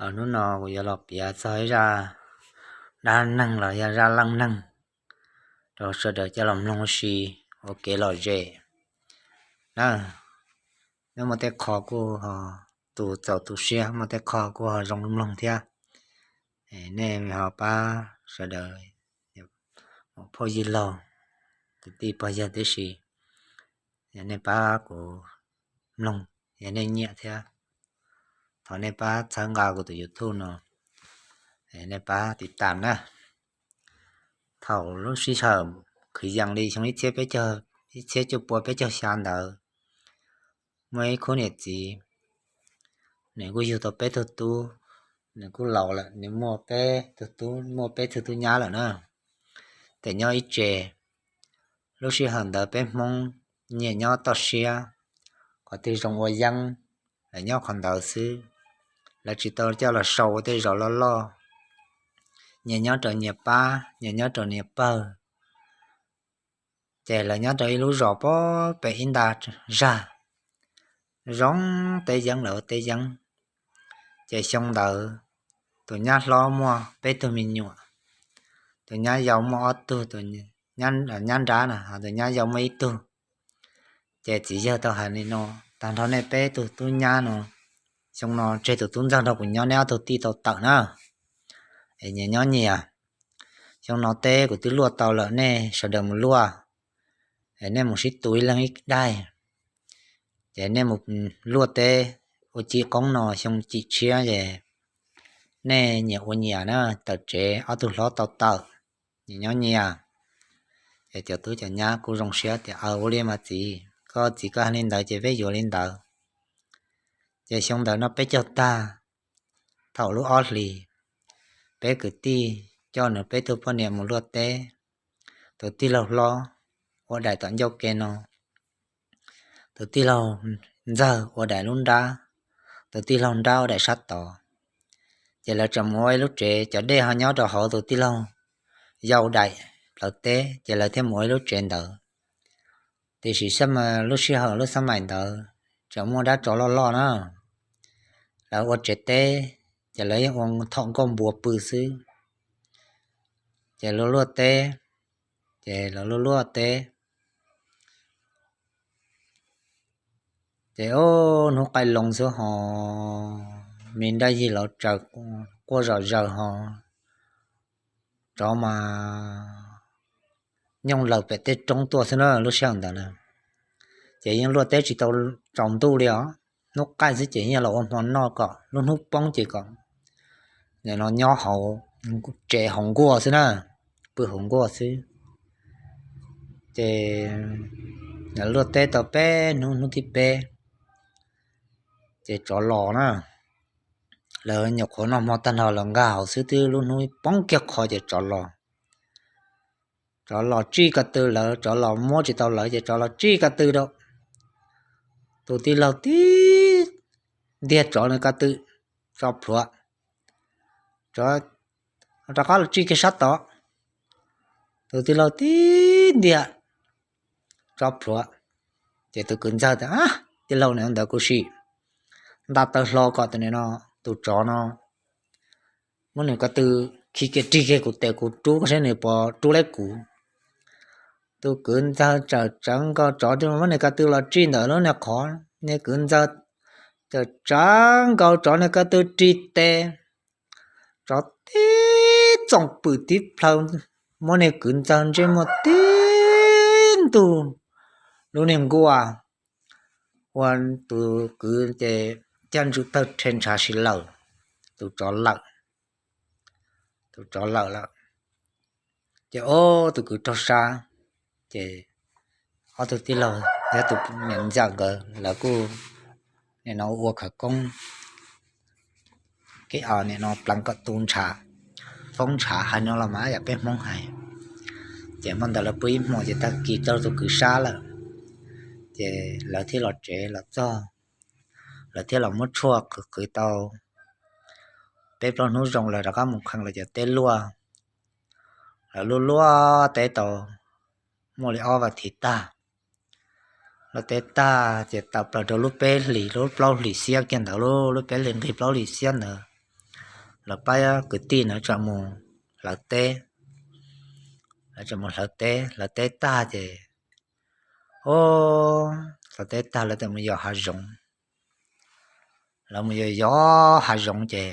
Hnub no kuv yuav los piav txog ib zaj dab neeg los yog zaj leej neeg rau sawv daws coj los mloog ua si ua kev lom zem na. Nyob muaj tej qho kuj ho tus txaus tu siab, muaj tej qho kuj ho zoo mloog thiab. Nej ho pab sawv daws, phauj yij laug, kwv tij pog yawg tib si, yog nej pab kuv mloog, yog nej nyiam thiab, thov nej pab txhawb nqa kuv tus YouTube no, nej pab tiv tam na. Thaum lub sij hawm kwv yees li xyoo ib txhiab cuaj pua peb caug xya ntawd, muaj ib khub niam txiv, nws kuj yug tau peb tug tub, nws kuj laus lawm, nws muaj peb tug tub, muaj peb tug tub nyab lawm na. Ces nyob ib tse, lub sij hawm ntawd peb Hmoob nyias nyob toj siab, qhov twg zoo ua yeeb, lawv nyob qhov ntawd xwb. Lawv tsis tau coj los sau ua tej zos loj loj, nyias nyob rau nyias pab, nyias nyob rau nyias pawg. Ces lawv nyob rau ib lub zos pem ib nta zag, zoo teb yeeb lawv ua teb yeeb. Ces xyoo ntawd tus nyab hlob muaj peb tug me nyuam, tus nyab yau muaj ob tug, tus nyab nrab na, tus nyab yau muaj ib tug. Ces txiv yawg tau hais li no, tag nrho nej peb tug tub nyab no, xyoo no tseg tus tub ntxawg nrog kuv nyob, neb ob tug tij tau tawm na, es nyias nyob nyias. Xyoo no teb kuv twb luaj tau lawm, nej sawv daws mus luaj, es nej mus sib tu ib leeg ib daig. Ces nej mus luaj teb ua ci qoob no xyoo cim tshiab ces nej nyias ua nyias na, tawm tsev ob tug hlob tau tawm, nyias nyob nyias. Ces cov tub cov nyab kuj zoo siab tias, Aw, ua li mas txiv, koj txiv koj hais li ntawd ces peb yuav li ntawd. Ces xyoo ntawd no peb caug tag, thaum lub ob hlis, peb kwv tij coj nws peb tug poj niam mus luaj teb. Tus tij laug hlob ua daim tom ncauj ke no, tus tij laug ntxawg ua daim lub nrab, tus tij laug nrab ua daim sab tod. Ces lawv tseem mus ua ib lub tsev, cov dej ho nyob rau hauv tus tij laug yau daim plawv teb, ces lawv thiaj mus ua ib lub tsev ntawd. Tiam sis lub sij hawm lub xab maim ntawd tseem muaj dab tsov loj loj na, lawv ua tsev teb, ces lawv yeej ua thaum nkauj npua pw xwb. Ces luaj luaj teb, ces lawv luaj luaj teb, ces hnub qaij loo xwb ho, me nraj yig los tsaws quaj zom zaws ho, tsov mas nyooj lawm pem tej roob tuaj xwb na lub sij hawm ntawd na. Ces yeej luaj teb tsis tau tsaus ntuj li os, hnub qaij xwb ces yeej los ua hmo noj kom lub hnub poob ces kom no nyob hauv tsev hauv nkuaj xwb na, pw hauv nkuaj xwb. Ces luaj teb tau peb hnub, hnub thib peb ces tsov los na. Lawv nyuam qhuav noj hmo tag nrho los nkag hauv xwb twb lub hnub poob kiag qho ces tsov los. Tsov los tsij ko tw lawv, tsov los muab tsis tau lawv ces tsov los tsij ko tw rau. Tus tij laug tib ntiag tsov nws ko tw tso plhuav, tsov rov qab los tsij kiag sab tod. Tus tij laug tib ntiag tso plhuav, ces tus kwv ntxawg tias, Tij laug, nim no ntawd kuv sim nta taw hlo kom tus nim no tus tsov no muab nws ko tw khi kiag rig kiag kuv tes kuv rub, koj saib nws puas rub laib kuv. Tus kwv ntxawg tsawm tsawv nkaus tsov, muab nws ko tw los tsij ntawm lub niag qhov, niag kwv ntxawg tsawm tsawv nkaus tsov nws ko tw rig tes, tsov tib txoom pwm tib plhaw, muab niag kwv ntxawg ntsej muag tib ntug lub niag nkuaj, ua tus kwv ces caj ntswg tawg rhe ntshav si lawm, tus tsov lawm. Tus tsov lawm lawm, ces ob tug kwv raug sab, ces ob tug tij laug thiab tus niam ntxawm nkawd lawv kuj nim no ua khawv koob, kev nim no pleev kom tu ntshav, foob ntshav hais no los mas yam peb Hmoob hais. Ces hmo ntawd lawv pw ib hmos ces tag kis raug tus kwv sab lawm, ces lawv thiaj los tsev los txog, lawv thiaj los muab tshuaj qhwv qhwv tau peb plaub hnub zoo lawv rov qab mus kheej lawv cov teb luaj. Lawv luaj luaj teb tau muaj li ob vas thiv tag, luaj teb tag ces tawm plaws rau lub peb hlis lub plaub hlis xiab kiag ntawd, lub peb hlis nqig plaub hlis xiab ntawd, lawv pab kwv tij na tseem mus hlawv teb. Lawv tseem mus hlawv teb, hlawv teb tag ces, o, hlawv teb tag lawv txawm mus yos hav zoov. Lawv mus yos yos hav zoov ces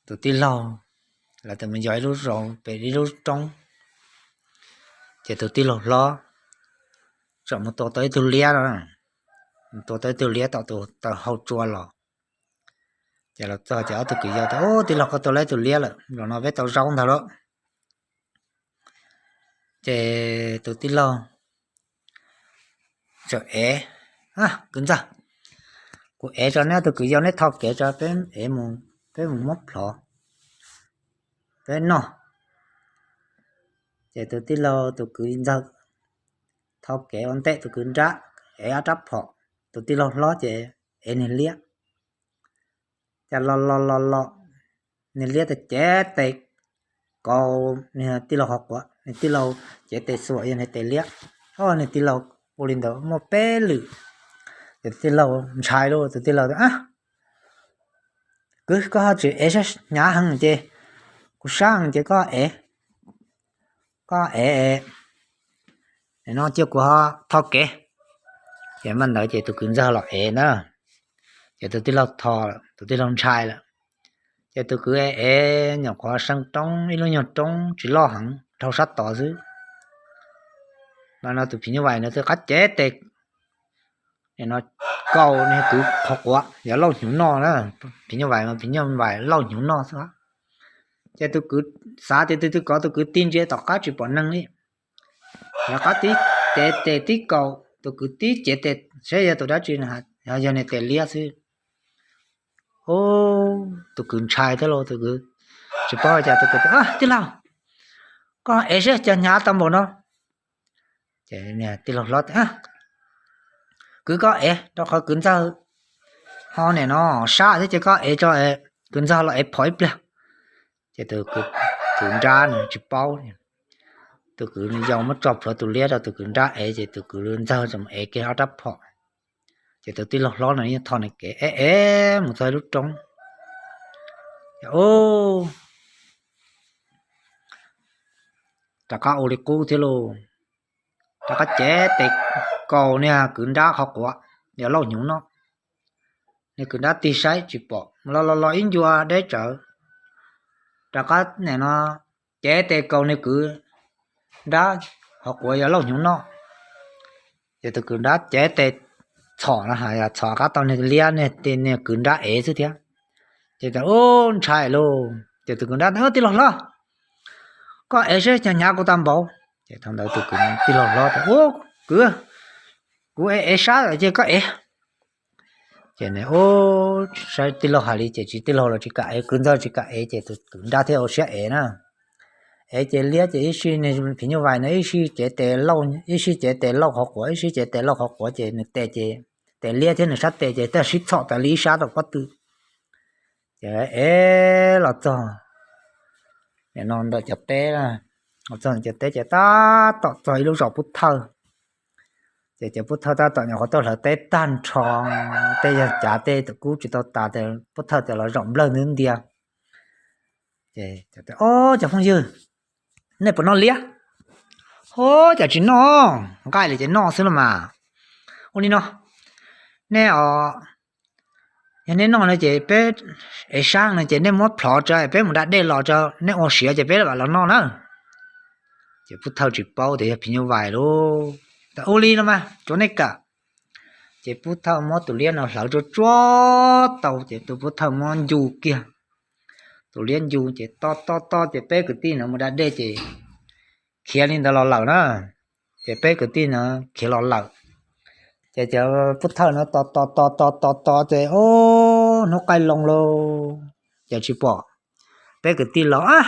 tus tij laug, lawv txawm mus yos ib lub zoov pem ib lub roob, ces tus tij laug hlob txawm mus tua tau ib tug liab no, tua tau ib tug liab tom tus taw hau tsua los. Ces los txog ces ob tug kwv yau tias, Ub, tij laug, koj tua tau ib tug liab lawm, zaum no peb tau zaub ntag lauj. Ces tus tij laug txawm ev, Kwv ntxawg, kuv ev tso neb ob tug kwv yau, neb tho kev tso, peb ev mus, peb mus muab plhov, peb noj. Ces tus tij laug tus kwv ntxawg tho kev ua ntej tus kwv nrab, ev ob rab phom, tus tij laug hlob ces ev niag liab. Ces los los los los, niag liab txawm cev tes kaus niag tij laug qhov quav, niag tij laug cev tes xuas yog niag tes liab. Niag tij laug ua li ntawd muaj peb lwm, ces tij laug ntshai lauj, tus tij laug tias, Kwv, koj ho tsis ev sab hnyav heev ces, kuv sab heev ces koj ev, koj ev, no cia kuv ho tho kev. Ces mam ntawd ces tus kwv ntxawg los ev na, ces tus tij laug tho, tus tij laug ntshai lawm. Ces tus kwv ev nyuam qhuav see roob ib lub nyuag roob tsis loj heev, dhau sab tod xwb. Mas no tus phim nyuj vais no twb rov qab cev tes no kaus niag kwv qhov quav, yog lauj hnyuv noj na. Phim nyuj vais mas phim nyuj vais lauj hnyuv noj xwb. Ces tus kwv xav tias tus twg kov tus kwv tig ntsia tom qab tsis pom neeg li, rov qab tib cev tes tib kaus, tus kwv tib cev tes saib yog tus dab tsi, yog niag tes liab xwb. Tus kwv ntshai thiab lauj, tus kwv tsis paub cas, tus kwv tias, Tij laug, koj ev saib cas hnyav tau npaum no. Ces tij laug hlob tias, Kwv, koj ev, rau qhov kwv ntxawg ho nim no sab thiab ces koj ev tso, kwv ntxawg los ev phom ib pliag. Ces tus kwv nrab nws tsis paub, tus kwv nws yau muab tso plhuav tus liab rau tus kwv nrab ev, ces tus kwv ntxawg txawm mus ev kiag ob rab phom. Ces tus tij laug hlob no yeej tho nws kev ev ev mus txog lub roob. Rov qab ua li qub thiab lauj, rov qab cev tes kaus niag kwv nrab qhov quav, yog lauj hnyuv noj. Niag kwv nrab tig saib tsis pom, los los los ib ncua deb tsawv, rov qab nim no cev tes kaus niag kwv nrab qhov quav, yog lauj hnyuv noj. Ces tus kwv nrab cev tes txhom no, yog txhom rov qab tau niag liab, niag kwv nrab ev xwb thiab. Ces ub, ntshai lauj, ces tus kwv nrab tias, Tij laug hlob, koj ev saib cas hnyav kuv tau npaum. Ces thaum ntawd tus kwv tij laug hlob tias, Ub, kwv, kuv ev ev sab lawm ces koj ev. Ces ub, saib tij laug hais li ces tsis, tij laug los tsis kam ev, kwv ntxawg tsis kam ev, ces tus kwv nrab thiaj ua siab ev na. Ev ces liab ces ib sij, phim nyuj vais no ib sij cev tes lauj, ib sij cev tes lauj qhov quav, ib sij cev tes lauj qhov quav, ces nws tes ces, tes liab thiab nws sab tes ces thiaj sib txhom tas li ib sab rau pob tw. Ces ev los txog nim no ntawm cov teb, los txog ntawm cov teb ces tab tom txog ib lub zos Pub Thawj. Ces cov Pub Thawj tab tom nyuam qhuav tuaj hlawv teb tag nrho, tej yog cav tej tam kub tsis tau tas, Pub Thawj tias los zaum nplawg ntiag ntiag. Ces, Ob, cov phooj ywg, nej puas noj liab? Ob, cas tsis noj, nqaij li ces noj xwb los mas. Ua li no, nej os, yog nej noj no ces peb ev sab no ces nej muab plhov tso peb mus da dej los tso, nej ua siav ces peb mam los noj na. Ces Pub Thawj tsis paub tias yog phim nyuj vais lauj. Ua li no mas tsuav nej kam. Ces Pub Thawj muab tus liab no hlawv tsuag tsuag tau ces tus Pub Thawj muab ncu kiag. Tus liab ncu ces to to to ces peb kwv tij no mus da dej ces khiav li ntawd los lawm na. Ces peb kwv tij no khiav los lawm. Ces cov Pub Thawj no to to to to to to ces ub, hnub qaij loo lauj, ces tsis pom peb kwv tij los.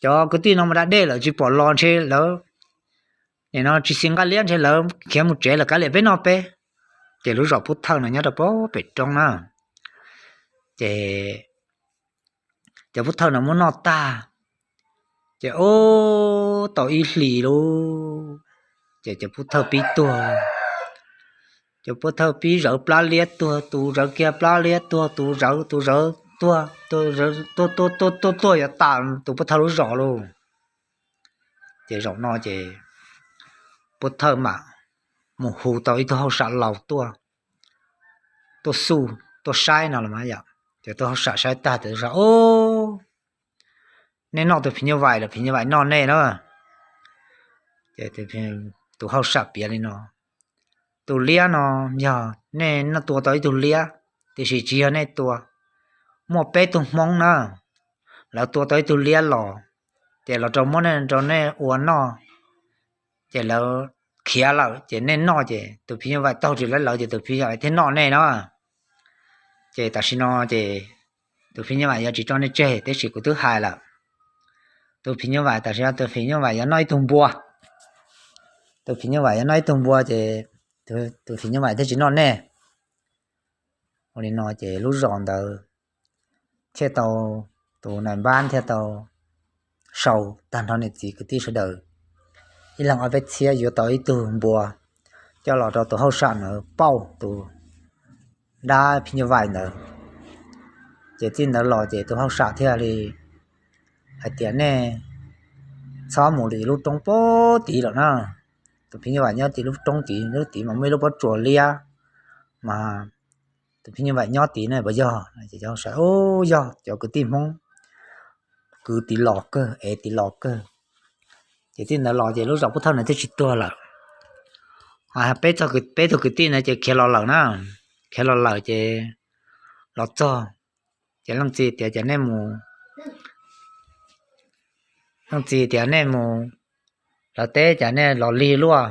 Cov kwv tij no mus da dej lawm tsis pom los, ntshe lawv nim no tsis xis nqaij liab, ntshe lawv khiav mus tsev lawm, kav liam peb noj peb. Ces lub zos Pub Thawj no nyob rau pem roob na. Ces cov Pub Thawj no muab noj tag, ces ub, tau ib hlis lauj, ces cov Pub Thawj pib tuag. Cov pov thawj pib zawv plab liab tuag, tus zawv kiag plab liab tuag, tus zawv, tus zawv tuag, tuag tuag tuag tuag yuav tas tus pov thawj lub zos lauj. Ces zaum no ces pov thawj mam mus hu tau ib tug hauj sam laus tuaj, tuaj xu, tuaj saib no los mas yom. Ces tus hauj sam saib tag tias, Ub, nej noj tus phim nyuj vais los phim nyuj vais noj nej na. Ces tus hauj sam piav li no, Tus liab no yog nej tua tau ib tug liab, tiam sis tsis yog nej tua, muaj peb tug hmoob na, lawv tua tau ib tug liab los, ces los rau muab rau nej ua noj, ces lawv khiav lawm ces nej noj ces tus phim nyuj vais taug tsis lawv lawv ces tus phim nyuj vais thiaj noj nej na. Ces tam sim no ces tus phim nyuj vais yuav tsis tso nej tseg, tiam sis kuv twb hais lawm, tus phim nyuj vais tam sim no tus phim nyuj vais yuav noj ib tug npua. Tus phim nyuj vais yuav noj ib tug npua ces tus phim nyuj vais thiaj tsis noj nej. Ua li no ces lub zos ntawd thiaj tau, tus nais npab thiaj tau sau tag nrho niam txiv kwv tij sawv daws ib leeg ob peb txhiab yuav tau ib tug npua coj los rau tus hauj sam ntawd pauj tus dab phim nyuj vais ntawd. Ces txij ntawd los ces tus hauj sam thiaj li hais tias, Nej txhob mus li lub roob pob tid lawm na. Tus phim nyuj vais nyob tim lub roob tid, lub tid mas muaj ib lub pob tsuas liab, mas tus phim nyuj vais nyob tid ne puas yog? Ces cov hauj sam, Ub, yog cov kwv tij hmoob kwv tid los kawg, ev tid los kawg. Ces txij ntawd los ces lub zos pov thawj ntawd thiaj tsis tuag lawm. Peb tug kwv tij ntawd ces khiav los lawm na, khiav los lawm ces los txog ces leej txiv tias, Cas nej mus, leej txiv tias, Nej mus lawv teb cas nej los lig luaj?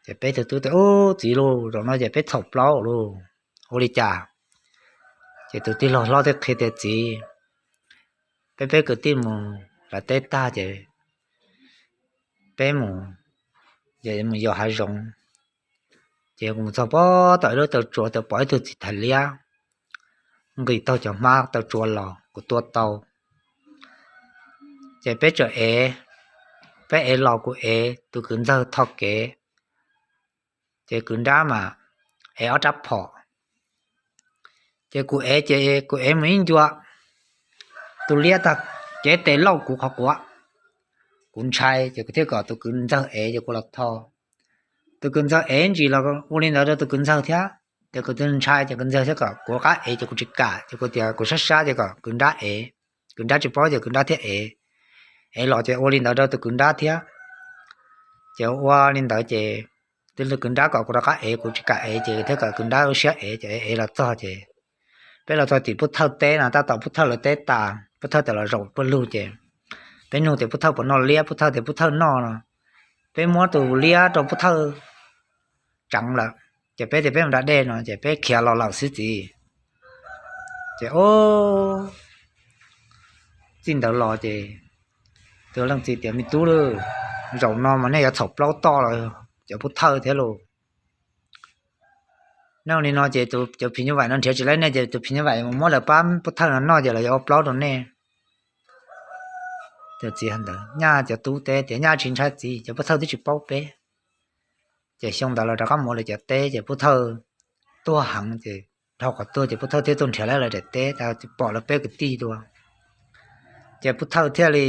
Ces peb tug tub tias, Ub, txiv lauj, zaum no ces peb txhaum plaub lauj. Ua li cas? Ces tus tij laug hlob thiaj qhia tias, Txiv, peb peb kwv tij mus lawv teb tag ces peb mus, mus yos hav zoov, ces kuv mus txog pob tom ib lub taw tsua, tau pom ib tug txiv thais liab nqis taug cov hmab taw tsua los, kuv tua tau. Ces peb txawm ev, peb ev los kuv ev, tus kwv ntxawg tho kev, ces kwv nrab mas ev ob rab phom. Ces kuv ev, ces kuv ev mus ib ncua, tus liab tag kev tes lauj kuv qhov quav, kuv ntshai ces kuv thiaj kom tus kwv ntxawg ev ces kuv los tho. Tus kwv ntxawg ev ntsis los ua li ntawd rau tus kwv ntxawg thiab, ces kuv ntshai ces kwv ntxawg thiaj kom kuv rov qab ev ces kuv tsis kam, ces kuv tias kuv sab sab ces kom kwv nrab ev, kwv nrab tsis paub ces kwv nrab thiaj ev, ev los ces ua li ntawd rau tus kwv nrab thiab. Ces ua li ntawd ces tus kwv nrab kom kuv rov qab ev, kuv tsis kam ev ces thiaj kom kwv nrab ua siab ev, ces ev los txog ces peb los txog tim pub thawj teb no, tab tom pub thawj lawv teb tas, pub thawj tawm los zaum pawg lug ces peb nug tias pub thawj puas noj liab, pub thawj tias pub thawj noj no. Peb muab tus liab rau pub thawj tseev lawm, ces peb tias peb mus da dej no ces peb khiav los lawm xwb txiv. Ces o, txij ntawd los ces tus leej txiv tias, Me tub lauj, zaum no mas nej yuav txhaum plaub toj los cov pub thawj thiab lauj. Nej ua li no ces cov phim nyuj vais no nrhiav tsis laib nej ces tus phim nyuj vais mus muab lawv pab pub thawj no noj ces lawv yuav ua plaub rau nej. Cov txiv ntawd nyaj cov tub teb tias, Nyaj tsis ntshai txiv, cov pub thawj twb tsis paub peb. Ces xyoo ntawd los rov qab mus ua lawv cov teb ces pub thawj tuag heev ces dhau qhov tuag ces pub thawj thiaj tuaj nrhiav lawv daim teb, pom lawv peb kwv tij dua. Ces pub thawj thiaj li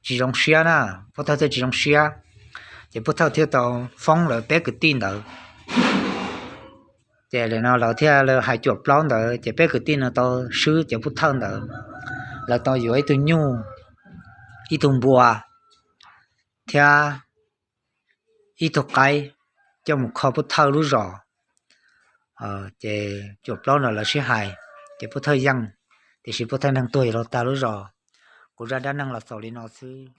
tsis zoo siab na, pub thawj thiaj tsis zoo siab, ces pub thawj thiaj tau foob lawv peb kwv tij ntawd. Ces li no lawv thiaj li hais cuam plaub ntawd ces peb kwv tij no tau swb cov pub thawj ntawd, lawv tau yuav ib tug nyuj, ib tug npua thiab ib tug qaib coj mus kho pub thawj lub zos. Ces cuam plaub no lawv sib hais, ces pub thawj yeej, tiam sis pub thawj neeg tuag yuav luag tag lub zos. Kuv zaj dab neeg los xaus li no xwb.